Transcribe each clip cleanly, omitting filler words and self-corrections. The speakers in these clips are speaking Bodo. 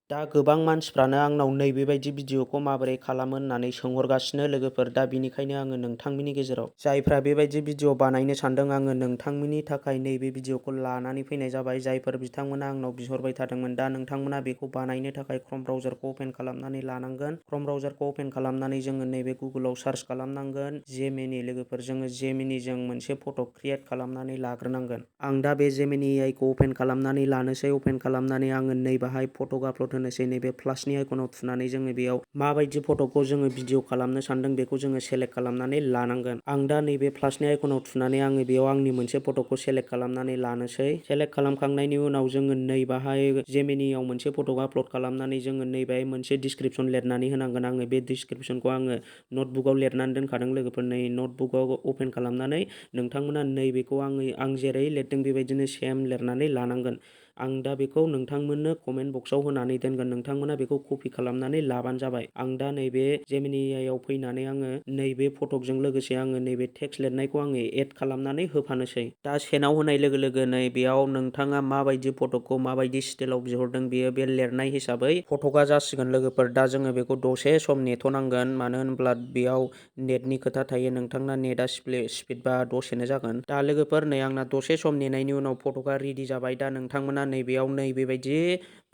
दा गोबां मानसिफ्रानो आंनाव नैबेबायदि भिडिअखौ माबोरै खालामो होननानै सोंहरगासिनो लोगोफोर। दा बिनिखायनो आङो नोंथांमोननि गेजेराव जायफ्रा बेबायदि भिडिअ बानायनो सानदों आङो नोंथांमोननि थाखाय नैबे भिडिअखौ लानानै फैनाय जाबाय। जायफोर बिथांमोना आंनाव बिहरबाय थादोंमोन। दा नोंथांमोना बेखौ बानायनो थाखाय क्रोम ब्राउजारखौ अपेन खालामनानै लानांगोन। क्रोम ब्राउजारखौ अपेन खालामनानै जोङो नैबे गुगोलाव सार्च खालामनांगोन जेमिनि लोगोफोर। जोङो जेमिनिजों मोनसे फट' क्रियेट खालामनानै लाग्रोनांगोन। आं दा बे जेमिनि एआइखौ अपेन खालामनानै लानोसै। अपेन खालामनानै आङो नैबाहाय फट' आपल'ड होनोसै। नैबे प्लासनि आइकनाव थुनानै जोङो बेयाव माबायदि फट'खौ जोङो भिडिअ खालामनो सानदों बेखौ जोङो सेलेक्ट खालामनानै लानांगोन। आं दा नैबे प्लासनि आइकनाव थुनानै आङो बेयाव आंनि मोनसे फट'खौ सेलेक्ट खालामनानै लानोसै। सेलेक्ट खालामखांनायनि उनाव जोङो नैबाहाय जेमिनियाव मोनसे फट' आपल'ड खालामनानै जोङो नैबाहाय मोनसे डिसक्रिपसन लिरनानै होनांगोन। आङो बे डिसक्रिपसनखौ आङो नटबुकआव लिरनानै दोनखादों लोगोफोर। नै नटबुकआव अपेन खालामनानै नोंथांमोना नैबेखौ आं जेरै लिरदों बेबायदिनो सेम लिरनानै लानांगोन। आं दा बेखौ नोंथांमोननो कमेन्ट बक्सआव होनानै दोनगोन। नोंथांमोना बेखौ कपि खालामनानै लाबानो जाबाय। आं दा नैबे जेमिनि एआइआव फैनानै आङो नैबे फटकजों लोगोसे आङो नैबे टेक्स्ट लिरनायखौ आङो एड खालामनानै होफानोसै। दा सेनाव होनाय लोगो लोगो नै बेयाव नोंथाङा माबायदि फटकखौ माबायदि स्टाइलाव बिहरदों बेयो बे लिरनाय हिसाबै फटकआ जासिगोन लोगोफोर। दा जोङो बेखौ दसे सम नेथ'नांगोन। मानो होनब्ला बेयाव नेटनि खोथा थायो। नोंथांना नेटआ स्पिडबा दसेनो जागोन। दा लोगोफोर नै आंना दसे सम नेनायनि उनाव फटकआ रेडि जाबाय। दा नोंथांमोना नैबेयाव नैबेबायदि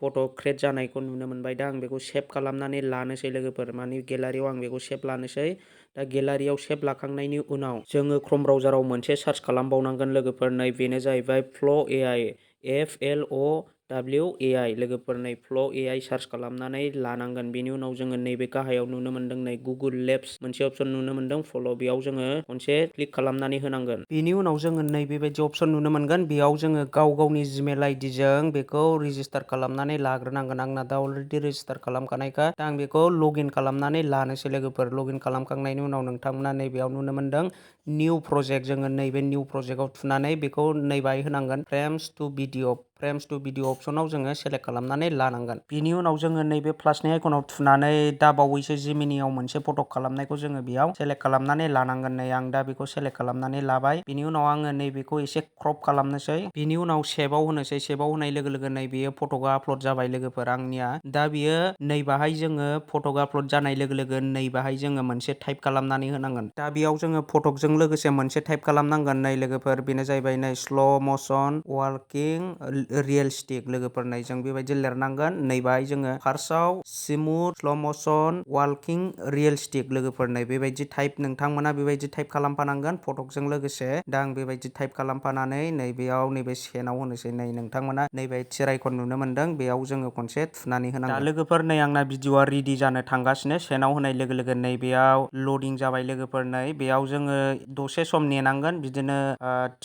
फट' क्रियेट जानायखौ नुनो मोनबाय। दा आं बेखौ सेभ खालामनानै लानोसै लोगोफोर। माने गेलारियाव आं बेखौ सेभ लानोसै। दा गेलारियाव सेभ लाखांनायनि उनाव जोङो क्रोम ब्राउजाराव मोनसे सार्च खालामबावनांगोन लोगोफोर। नै बेनो जाहैबाय फ्ल' एआइ FLOW AI लोगोफोर। नै फ्ल' एआइ सार्च खालामनानै लानांगोन। बेनि उनाव जोङो नैबे गाहायाव नुनो मोनदों नै गुगोल लेब्स मोनसे अप्सन नुनो मोनदों फल'। बेयाव जोङो खनसे क्लिक खालामनानै होनांगोन। बेनि उनाव जोङो नैबेबायदि अप्सन नुनो मोनगोन। बेयाव जोङो गाव गावनि जिमेल आइडिजों बेखौ रेजिस्टार खालामनानै लाग्रोनांगोन। आंना दा अलरेडि रेजिस्टार खालामखानायखा। दा आं बेखौ लगइन खालामनानै लानोसै लोगोफोर। लगइन खालामखांनायनि उनाव नोंथांमोना नैबेयाव नुनो मोनदों निउ प्रजेक्ट। जोङो नैबे निउ प्रजेक्टआव थुनानै बेखौ नैबाहाय होनांगोन फ्रेम्स टु भिडिअ अपसनाव जोङो सेलेक्ट खालामनानै लानांगोन। बिनि उनाव जोङो नैबे प्लासनि आइकनाव थुनानै दा बावैसो जेमिनियाव मोनसे फट' खालामनायखौ जोङो बेयाव सेलेक्ट खालामनानै लानांगोन। नै आं दा बेखौ सेलेक्ट खालामनानै लाबाय। बिनि उनाव आङो नैबेखौ एसे क्रप खालामनोसै। बिनि उनाव सेभआव होनोसै। सेभआव होनाय लोगो लोगो नै बेयो फट'आ आपल'ड जाबाय लोगोफोर आंनिया। दा बियो नैबाहाय जोङो फट' आपल'ड जानाय लोगो लोगो नैबाहाय जोङो मोनसे टाइप खालामनानै होनांगोन। दा बेयाव जोङो फटकजों लोगोसे मोनसे टाइप खालामनांगोन नै लोगोफोर। बेनो जाहैबाय नै स्ल' मसन वाकिं रियेलिस्टिक लोगोफोर। नै जों बेबायदि लिरनांगोन। नैबाहाय जोङो फार्स्टआव स्मुथ स्ल' मसन वाकिं रियेलिस्टिक लोगोफोर। नै बेबायदि टाइप नोंथांमोना बेबायदि टाइप खालामफानांगोन फटकजों लोगोसे। दा आं बेबायदि टाइप खालामफानानै नैबेयाव नैबे सेनाव होनोसै। नै नोंथांमोना नैबे थिर आइकन नुनो मोनदों बेयाव जोङो खनसे थुनानै होनांगोन। दा लोगोफोर नै आंना भिडिअआ रेडि जानो थांगासिनो। सेनाव होनाय लोगो लोगो नै बेयाव लडिं जाबाय लोगोफोर। नै बेयाव जोङो दसे सम नेनांगोन। बिदिनो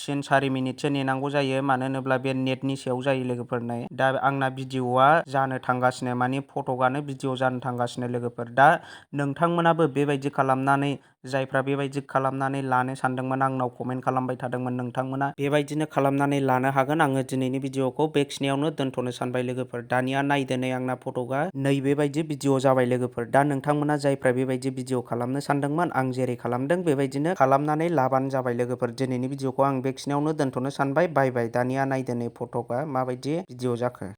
3-4 मिनिटसो नेनांगौ जायो। मानो होनोब्ला बे नेटनि सायाव जायो लोगोफोर। नै दा आंना भिडिअआ जानो थांगासिनो माने फटकआनो भिडिअ जानो थांगासिनो लोगोफोर। दा नोंथांमोनाबो बेबायदि खालामनानै जायफ्रा बेबायदि खालामनानै लानो सानदोंमोन आंनाव कमेन्ट खालामबाय थादोंमोन नोंथांमोना बेबायदिनो खालामनानै लानो हागोन। आङो दिनैनि भिडिअखौ बेखिनियावनो दोनथ'नो सानबाय लोगोफोर। दानिया नायदो नै आंना फटकआ नैबेबायदि भिडिअ जाबाय लोगोफोर। दा नोंथांमोना जायफ्रा बेबायदि भिडिअ खालामनो सानदोंमोन आं जेरै खालामदों बेबायदिनो खालामनानै लाबानो जाबाय लोगोफोर। दिनैनि भिडिअखौ आं बेखिनियावनो दोनथ'नो सानबाय। बाय बाय। दानिया नायदो नै फटकआ माबायदि भिडिअ जाखो।